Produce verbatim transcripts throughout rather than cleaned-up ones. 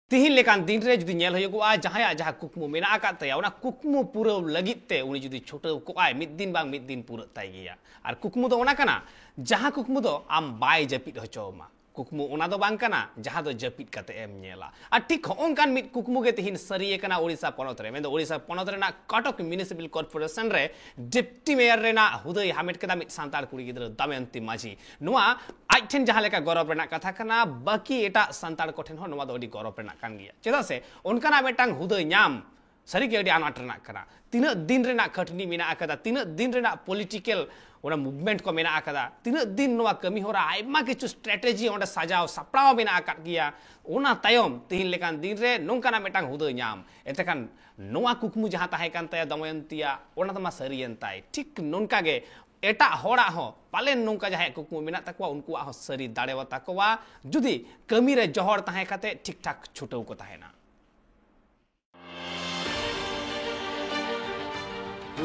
ᱛᱤᱦᱤᱧ ᱞᱮᱠᱟᱱ ᱫᱤᱱ ᱨᱮ ᱡᱩᱫᱤ ᱧᱮᱞ ᱦᱩᱭᱩᱜᱼᱟ, ᱡᱟᱦᱟᱸᱭᱟᱜ ᱡᱟᱦᱟᱸ ᱠᱩᱠᱢᱩ ᱢᱮᱱᱟᱜ ᱟᱠᱟᱫ ᱛᱟᱭᱟ, ᱚᱱᱟ ᱠᱩᱠᱢᱩ ᱯᱩᱨᱟᱹᱣ ᱞᱟᱹᱜᱤᱫ ᱛᱮ ᱩᱱᱤ ᱡᱩᱫᱤ ᱪᱷᱩᱴᱟᱹᱣ ᱠᱚᱜᱼᱟᱭ, ᱢᱤᱫ ᱫᱤᱱ ᱵᱟᱝ ᱢᱤᱫ ᱫᱤᱱ ᱯᱩᱨᱟᱹᱜ ᱛᱟᱭ ᱜᱮᱭᱟ᱾ ᱟᱨ ᱠᱩᱠᱢᱩ ᱫᱚ ᱚᱱᱟ ᱠᱟᱱᱟ, ᱡᱟᱦᱟᱸ ᱠᱩᱠᱢᱩ ᱫᱚ ᱟᱢ ᱵᱟᱭ ᱡᱟᱹᱯᱤᱫ ᱦᱚᱪᱚ ᱟᱢᱟ᱾ ᱠᱩᱠᱢᱩ ᱚᱱᱟ ᱫᱚ ᱵᱟᱝ ᱠᱟᱱᱟ, ᱡᱟᱦᱟᱸ ᱫᱚ ᱡᱟᱹᱯᱤᱫ ᱠᱟᱛᱮ ᱮᱢ ᱧᱮᱞᱟ᱾ ᱟᱨ ᱴᱷᱤᱠ ᱦᱚᱸᱜᱼᱚ ᱱᱚᱝᱠᱟᱱ ᱢᱤᱫ ᱠᱩᱠᱢᱩ ᱜᱮ ᱛᱤᱦᱤᱧ ᱥᱟᱹᱨᱤ ᱟᱠᱟᱱᱟ ᱳᱰᱤᱥᱟ ᱯᱚᱱᱚᱛ ᱨᱮ, ᱢᱮᱱᱫᱚ ᱳᱰᱤᱥᱟ ᱯᱚᱱᱚᱛ ᱨᱮᱱᱟᱜ ᱠᱚᱴᱚᱠ ᱢᱤᱭᱩᱱᱤᱥᱤᱯᱟᱞ ᱠᱚᱨᱯᱳᱨᱮᱥᱚᱱ ᱨᱮ ᱰᱮᱯᱴᱤ ᱢᱮᱭᱟᱨ ᱨᱮᱱᱟᱜ ᱦᱩᱫᱟᱹᱭ ᱦᱟᱢᱮᱴ ᱠᱮᱫᱟ ᱢᱤᱫ ᱥᱟᱱᱛᱟᱲ ᱠᱩᱲᱤ ᱜᱤᱫᱽᱨᱟᱹ ᱫᱟᱢᱚᱭᱚᱱᱛᱤ ᱢᱟᱹᱡᱷᱤ᱾ ᱱᱚᱣᱟ ᱟᱡ ᱴᱷᱮᱱ ᱡᱟᱦᱟᱸ ᱞᱮᱠᱟ ᱜᱚᱨᱚᱵᱽ ᱨᱮᱱᱟᱜ ᱠᱟᱛᱷᱟ ᱠᱟᱱᱟ, ᱵᱟᱹᱠᱤ ᱮᱴᱟᱜ ᱥᱟᱱᱛᱟᱲ ᱠᱚᱴᱷᱮᱱ ᱦᱚᱸ ᱱᱚᱣᱟ ᱫᱚ ᱟᱹᱰᱤ ᱜᱚᱨᱚᱵᱽ ᱨᱮᱱᱟᱜ ᱠᱟᱱ ᱜᱮᱭᱟ᱾ ᱪᱮᱫᱟᱜ ᱥᱮ ᱚᱱᱠᱟᱱᱟᱜ ᱢᱤᱫᱴᱟᱝ ᱦᱩᱫᱟᱹ ᱧᱟᱢ ᱥᱟᱹᱨᱤᱜᱮ ᱟᱹᱰᱤ ᱟᱱᱟᱴ ᱨᱮᱱᱟᱜ ᱠᱟᱱᱟ᱾ ᱛᱤᱱᱟᱹᱜ ᱫᱤᱱ ᱨᱮᱱᱟᱜ ᱠᱷᱟᱹᱴᱱᱤ ᱢᱮᱱᱟᱜ ᱟᱠᱟᱫᱟ, ᱛᱤᱱᱟᱹᱜ ᱫᱤᱱ ᱨᱮᱱᱟᱜ ᱯᱚᱞᱤᱴᱤᱠᱮᱞ ᱚᱱᱟ ᱢᱩᱵᱷᱢᱮᱱᱴ ᱠᱚ ᱢᱮᱱᱟᱜ ᱟᱠᱟᱫᱟ, ᱛᱤᱱᱟᱹᱜ ᱫᱤᱱ ᱱᱚᱣᱟ ᱠᱟᱹᱢᱤ ᱦᱚᱨᱟ, ᱟᱭᱢᱟ ᱠᱤᱪᱷᱩ ᱥᱴᱨᱟᱴᱮᱡᱤ ᱚᱸᱰᱮ ᱥᱟᱡᱟᱣ ᱥᱟᱯᱲᱟᱣ ᱢᱮᱱᱟᱜ ᱟᱠᱟᱫ ᱜᱮᱭᱟ᱾ ᱚᱱᱟ ᱛᱟᱭᱚᱢ ᱛᱤᱦᱤᱧ ᱞᱮᱠᱟᱱ ᱫᱤᱱ ᱨᱮ ᱱᱚᱝᱠᱟᱱᱟᱜ ᱢᱤᱫᱴᱟᱝ ᱦᱩᱫᱟᱹ ᱧᱟᱢ, ᱮᱱᱛᱮᱠᱷᱟᱱ ᱱᱚᱣᱟ ᱠᱩᱠᱢᱩ ᱡᱟᱦᱟᱸ ᱛᱟᱦᱮᱸ ᱠᱟᱱ ᱛᱟᱭᱟ ᱫᱚᱢᱚᱭᱚᱱᱛᱤᱭᱟᱜ, ᱚᱱᱟ ᱫᱚ ᱢᱟ ᱥᱟᱹᱨᱤᱭᱮᱱ ᱛᱟᱭ᱾ ᱴᱷᱤᱠ ᱱᱚᱝᱠᱟ ᱜᱮ ᱮᱴᱟᱜ ᱦᱚᱲᱟᱜ ᱦᱚᱸ ᱯᱟᱞᱮᱱ ᱱᱚᱝᱠᱟ ᱡᱟᱦᱟᱸᱭᱟᱜ ᱠᱩᱠᱢᱩ ᱢᱮᱱᱟᱜ ᱛᱟᱠᱚᱣᱟ, ᱩᱱᱠᱩᱣᱟᱜ ᱦᱚᱸ ᱥᱟᱹᱨᱤ ᱫᱟᱲᱮᱣᱟ ᱛᱟᱠᱚᱣᱟ, ᱡᱩᱫᱤ ᱠᱟᱹᱢᱤ ᱨᱮ ᱡᱚᱦᱚᱲ ᱛᱟᱦᱮᱸ ᱠᱟᱛᱮ ᱴᱷᱤᱠ ᱴᱷᱟᱠ ᱪᱷᱩᱴᱟᱹᱣ ᱠᱚ ᱛᱟᱦᱮᱱᱟ᱾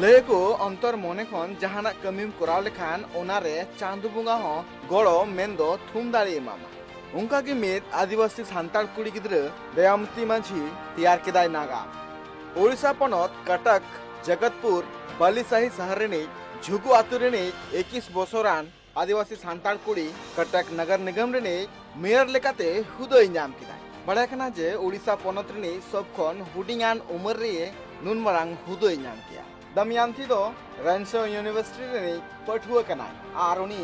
ᱞᱟᱹᱭᱟᱠᱚ, ᱚᱱᱛᱚᱨ ᱢᱚᱱᱮ ᱠᱷᱚᱱ ᱡᱟᱦᱟᱱᱟᱜ ᱠᱟᱹᱢᱤᱢ ᱠᱚᱨᱟᱣ ᱞᱮᱠᱷᱟᱱ ᱚᱱᱟᱨᱮ ᱪᱟᱸᱫᱚ ᱵᱚᱸᱜᱟ ᱦᱚᱸ ᱜᱚᱲᱚ ᱢᱮᱱᱫᱚ ᱛᱷᱩᱢ ᱫᱟᱲᱮ ᱮᱢᱟᱢᱟ᱾ ᱚᱱᱠᱟᱜᱮ ᱢᱤᱫ ᱟᱹᱫᱤᱵᱟᱹᱥᱤ ᱥᱟᱱᱛᱟᱲ ᱠᱩᱲᱤ ᱜᱤᱫᱽᱨᱟᱹ ᱫᱚᱭᱟᱢᱛᱤ ᱢᱟᱹᱡᱷᱤ ᱛᱮᱭᱟᱨ ᱠᱮᱫᱟᱭ ᱱᱟᱜᱟᱢ᱾ ᱳᱰᱤᱥᱟ ᱯᱚᱱᱚᱛ ᱠᱟᱴᱟᱠ ᱡᱚᱜᱚᱛᱯᱩᱨ ᱵᱟᱞᱤᱥᱟᱦᱤ ᱥᱟᱦᱟᱨ ᱨᱤᱱᱤᱡ ᱡᱷᱩᱜᱩ ᱟᱹᱛᱩ ᱨᱤᱱᱤᱡ ᱮᱠᱤᱥ ᱵᱚᱥᱚᱨᱟᱱ ᱟᱹᱫᱤᱵᱟᱹᱥᱤ ᱥᱟᱱᱛᱟᱲ ᱠᱩᱲᱤ ᱠᱟᱴᱟᱠ ᱱᱟᱜᱟᱨ ᱱᱤᱜᱚᱢ ᱨᱤᱱᱤᱡ ᱢᱮᱭᱚᱨ ᱞᱮᱠᱟᱛᱮ ᱦᱩᱫᱟᱹᱭ ᱧᱟᱢ ᱠᱮᱫᱟᱭ᱾ ᱵᱟᱲᱟᱭ ᱠᱟᱱᱟ ᱡᱮ ᱳᱰᱤᱥᱟ ᱯᱚᱱᱚᱛ ᱨᱤᱱᱤᱡ ᱥᱚᱵ ᱠᱷᱚᱱ ᱦᱩᱰᱤᱧᱟᱱ ᱩᱢᱮᱨ ᱨᱮ ᱱᱩᱱ ᱢᱟᱨᱟᱝ ᱦᱩᱫᱟᱹᱭ ᱧᱟᱢ ᱠᱮᱭᱟ᱾ ᱫᱟᱢᱭᱟᱱᱛᱤ ᱫᱚ ᱨᱟᱱᱪᱤ ᱤᱭᱩᱱᱤᱵᱷᱟᱨᱥᱤᱴᱤ ᱨᱤᱱᱤᱡ ᱯᱟᱹᱴᱷᱩᱣᱟᱹ ᱠᱟᱱᱟᱭ ᱟᱨ ᱩᱱᱤ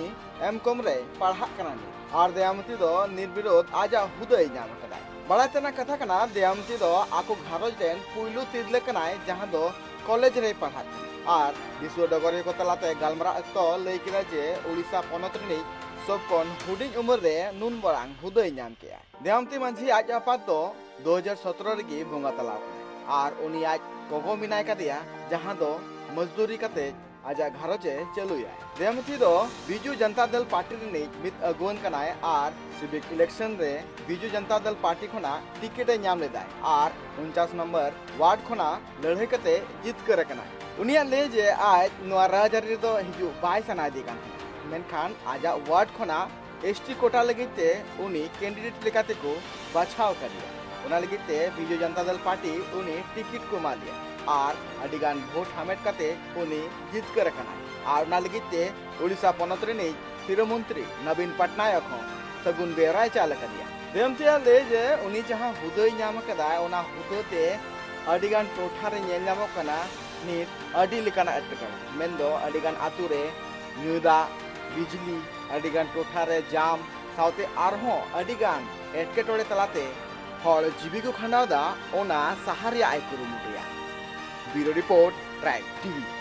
ᱮᱢ ᱠᱚᱢ ᱨᱮ ᱯᱟᱲᱦᱟᱜ ᱠᱟᱱᱟ ᱱᱤᱛ᱾ ᱟᱨ ᱫᱟᱢᱭᱟᱱᱛᱤ ᱫᱚ ᱱᱤᱨᱵᱤᱨᱳᱫ ᱟᱡᱟᱜ ᱦᱩᱫᱟᱹᱭ ᱧᱟᱢ ᱟᱠᱟᱫᱟᱭ᱾ ᱵᱟᱲᱟᱭ ᱛᱮᱱᱟᱜ ᱠᱟᱛᱷᱟ ᱠᱟᱱᱟ, ᱫᱟᱢᱭᱟᱱᱛᱤ ᱫᱚ ᱟᱠᱚ ᱜᱷᱟᱨᱚᱸᱡᱽ ᱨᱮᱱ ᱯᱩᱭᱞᱩ ᱛᱤᱨᱞᱟᱹ ᱠᱟᱱᱟᱭ ᱡᱟᱦᱟᱸ ᱫᱚ ᱠᱚᱞᱮᱡᱽ ᱨᱮᱭ ᱯᱟᱲᱦᱟᱜ ᱠᱟᱱᱟ᱾ ᱟᱨ ᱫᱤᱥᱩᱣᱟᱹ ᱰᱚᱜᱚᱨᱤᱭᱟᱹ ᱠᱚ ᱛᱟᱞᱟᱛᱮ ᱜᱟᱞᱢᱟᱨᱟᱣ ᱚᱠᱛᱚ ᱞᱟᱹᱭ ᱠᱮᱫᱟ ᱡᱮ ᱳᱰᱤᱥᱟ ᱯᱚᱱᱚᱛ ᱨᱤᱱᱤᱡ ᱥᱚᱵ ᱠᱷᱚᱱ ᱦᱩᱰᱤᱧ ᱩᱢᱮᱨ ᱨᱮ ᱱᱩᱱ ᱢᱟᱨᱟᱝ ᱦᱩᱫᱟᱹᱭ ᱧᱟᱢ ᱠᱮᱜᱼᱟ᱾ ᱫᱮᱣᱟᱢᱛᱤ ᱢᱟᱹᱡᱷᱤ ᱟᱡ ᱟᱯᱟᱛ ᱫᱚ ᱫᱩ ᱦᱟᱡᱟᱨ ᱥᱚᱛᱨᱚ ᱨᱮᱜᱮ ᱵᱚᱸᱜᱟ ᱛᱟᱞᱟ ᱟᱠᱟᱱᱟᱭ ᱟᱨ ᱩᱱᱤ ᱟᱡ ᱜᱚᱜᱚ ᱢᱮᱱᱟᱭ ᱠᱟᱫᱮᱭᱟ, ᱡᱟᱦᱟᱸ ᱫᱚ ᱢᱚᱡᱫᱩᱨᱤ ᱠᱟᱛᱮ ᱟᱡᱟᱜ ᱜᱷᱟᱨᱚᱸᱡᱽ ᱮ ᱪᱟᱹᱞᱩᱭᱟ᱾ ᱫᱮᱣᱟᱢᱛᱤ ᱫᱚ ᱵᱤᱡᱩ ᱡᱚᱱᱛᱟ ᱫᱚᱞ ᱯᱟᱨᱴᱤ ᱨᱤᱱᱤᱡ ᱢᱤᱫ ᱟᱹᱜᱩᱣᱟᱹᱱ ᱠᱟᱱᱟᱭ ᱟᱨ ᱥᱤᱵᱤᱠ ᱤᱞᱮᱠᱥᱚᱱ ᱨᱮ ᱵᱤᱡᱩ ᱡᱚᱱᱛᱟ ᱫᱚᱞ ᱯᱟᱨᱴᱤ ᱠᱷᱚᱱᱟᱜ ᱴᱤᱠᱤᱴ ᱮ ᱧᱟᱢ ᱞᱮᱫᱟᱭ ᱟᱨ ᱩᱱᱪᱟᱥ ᱱᱚᱢᱵᱚᱨ ᱣᱟᱨᱰ ᱠᱷᱚᱱᱟᱜ ᱞᱟᱹᱲᱦᱟᱹᱭ ᱠᱟᱛᱮ ᱡᱤᱛᱠᱟᱹᱨ ᱟᱠᱟᱱᱟᱭ᱾ ᱩᱱᱤᱭᱟᱜ ᱞᱟᱹᱭ ᱡᱮ ᱟᱡ ᱱᱚᱣᱟ ᱨᱟᱡᱽᱟᱹᱨᱤ ᱨᱮᱫᱚ ᱦᱤᱡᱩᱜ ᱵᱟᱭ ᱥᱟᱱᱟᱭᱮᱫᱮ ᱠᱟᱱ ᱛᱟᱦᱮᱸᱫ, ᱢᱮᱱᱠᱷᱟᱱ ᱟᱡᱟᱜ ᱣᱟᱨᱰ ᱠᱷᱚᱱᱟᱜ ᱮᱥ ᱴᱤ ᱠᱳᱴᱟ ᱞᱟᱹᱜᱤᱫ ᱛᱮ ᱩᱱᱤ ᱠᱮᱱᱰᱤᱰᱮᱴ ᱞᱮᱠᱟᱛᱮ ᱠᱚ ᱵᱟᱪᱷᱟᱣ ᱠᱟᱫᱮᱭᱟ᱾ ᱚᱱᱟ ᱞᱟᱹᱜᱤᱫ ᱛᱮ ᱵᱤᱡᱩ ᱡᱚᱱᱛᱟ ᱫᱚᱞ ᱯᱟᱨᱴᱤ ᱩᱱᱤ ᱴᱤᱠᱤᱴ ᱠᱚ ᱮᱢᱟ ᱫᱮᱭᱟ ᱟᱨ ᱟᱹᱰᱤ ᱜᱟᱱ ᱵᱷᱳᱴ ᱦᱟᱢᱮᱴ ᱠᱟᱛᱮ ᱩᱱᱤ ᱡᱤᱛᱠᱟᱹᱨ ᱟᱠᱟᱱᱟᱭ᱾ ᱟᱨ ᱚᱱᱟ ᱞᱟᱹᱜᱤᱫ ᱛᱮ ᱳᱰᱤᱥᱟ ᱯᱚᱱᱚᱛ ᱨᱤᱱᱤᱡ ᱥᱤᱨᱟᱹ ᱢᱚᱱᱛᱨᱤ ᱱᱚᱵᱤᱱ ᱯᱚᱴᱱᱟᱭᱚᱠ ᱦᱚᱸ ᱥᱟᱹᱜᱩᱱ ᱵᱮᱣᱨᱟᱭ ᱪᱟᱞ ᱟᱠᱟᱫᱮᱭᱟ᱾ ᱫᱮᱢᱛᱤᱭᱟ ᱞᱟᱹᱭ ᱡᱮ ᱩᱱᱤ ᱡᱟᱦᱟᱸ ᱦᱩᱫᱟᱹᱭ ᱧᱟᱢ ᱟᱠᱟᱫᱟᱭ, ᱚᱱᱟ ᱦᱩᱫᱟᱹ ᱛᱮ ᱟᱹᱰᱤ ᱜᱟᱱ ᱴᱚᱴᱷᱟ ᱨᱮ ᱧᱮᱞ ᱧᱟᱢᱚᱜ ᱠᱟᱱᱟ ᱱᱤᱛ ᱟᱹᱰᱤ ᱞᱮᱠᱟᱱᱟᱜ ᱮᱴᱠᱮᱴᱚᱬᱮ, ᱢᱮᱱᱫᱚ ᱟᱹᱰᱤ ᱜᱟᱱ ᱟᱛᱳ ᱨᱮ ᱧᱩ ᱫᱟᱜ, ᱵᱤᱡᱽᱞᱤ, ᱟᱹᱰᱤ ᱜᱟᱱ ᱴᱚᱴᱷᱟ ᱨᱮ ᱡᱟᱢ ᱥᱟᱶᱛᱮ ᱟᱨᱦᱚᱸ ᱟᱹᱰᱤ ᱜᱟᱱ ᱮᱴᱠᱮᱴᱚᱬᱮ ᱛᱟᱞᱟᱛᱮ ᱦᱚᱲ ᱡᱤᱣᱤ ᱠᱚ ᱠᱷᱟᱸᱰᱟᱣ ᱮᱫᱟ, ᱚᱱᱟ ᱥᱟᱦᱟ ᱨᱮᱭᱟᱜ ᱮ ᱠᱩᱨᱩᱢᱩᱴᱩᱭᱟ᱾ ᱵᱤᱭᱩᱨᱳ ᱨᱤᱯᱳᱨᱴ, ᱴᱨᱟᱭᱤᱵᱽ ᱴᱤᱵᱷᱤ᱾